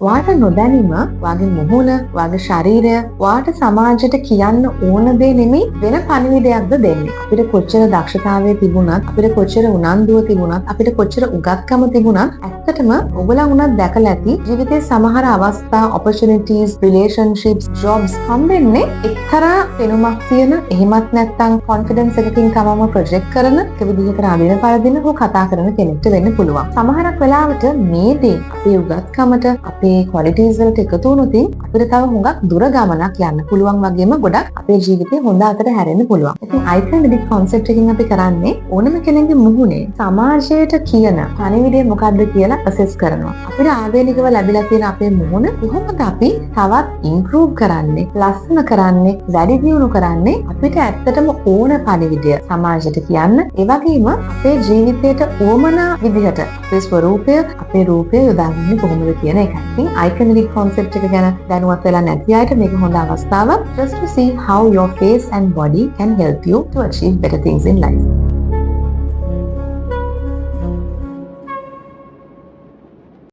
ඔයාට නොදැනීම ඔයාගේ මුහුණ, ඔයාගේ ශරීරය ඔයාට සමාජයට කියන්න ඕන දේ නෙමෙයි වෙන පණිවිඩයක්ද දෙන්නේ. අපිට කොච්චර දක්ෂතාවය තිබුණත්, අපිට කොච්චර උනන්දුව තිබුණත්, අපිට කොච්චර උගත්කම තිබුණත්, ඇත්තටම ඔයගොල්ලන් උනත් දැකලා ඇති ජීවිතේ සමහර අවස්ථා, opportunities, relationships, jobs හම්බෙන්නේ එක්තරා පෙනුමක් තියෙන, එහෙමත් නැත්නම් කොන්ෆිඩන්ස් එකකින් තමන්ව ප්‍රොජෙක්ට් කරන, එක විදිහකට අඳින පළඳින හෝ කතා කරන කෙනෙක්ට වෙන්න පුළුවන්. සමහරක් වෙලාවට මේ දේ අපේ උගත්කමට, අපේ ක්වොලිටිස් වලට එකතු වුණොත් අපිට තව හුඟක් දුර ගමනක් යන්න පුළුවන් වගේම ගොඩක් අපේ ජීවිතේ හොඳ අතට හැරෙන්න පුළුවන්. ඉතින් අයිකන් එඩිට් කොන්සෙප්ට් එකකින් අපි කරන්නේ ඕනම කෙනෙක්ගේ මුහුණේ සමාජයට කියන පණිවිඩය මොකක්ද කියලා ඇසෙස් කරනවා. අපිට ආවේනිකව ලැබිලා තියෙන අපේ මුහුණ කොහොමද අපි තවත් ඉම්ප්‍රූව් කරන්නේ, ලස්සන කරන්නේ, වැඩි දියුණු කරන්නේ, අපිට ඇත්තටම ඕන පණිවිඩය සමාජයට කියන්න, ඒ වගේම අපේ ජීවිතයට උවමනා විදිහට අපේ ස්වරූපය, අපේ රූපය යොදාගන්නේ කොහොමද කියන එකයි. ඉතින් අයිකන් එඩිට් කොන්සෙප්ට් එක ගැන දැනුවත් වෙලා නැති අයට මේක හොඳ අවස්ථාවක්, just to see how your face and body can help you to achieve better things in life.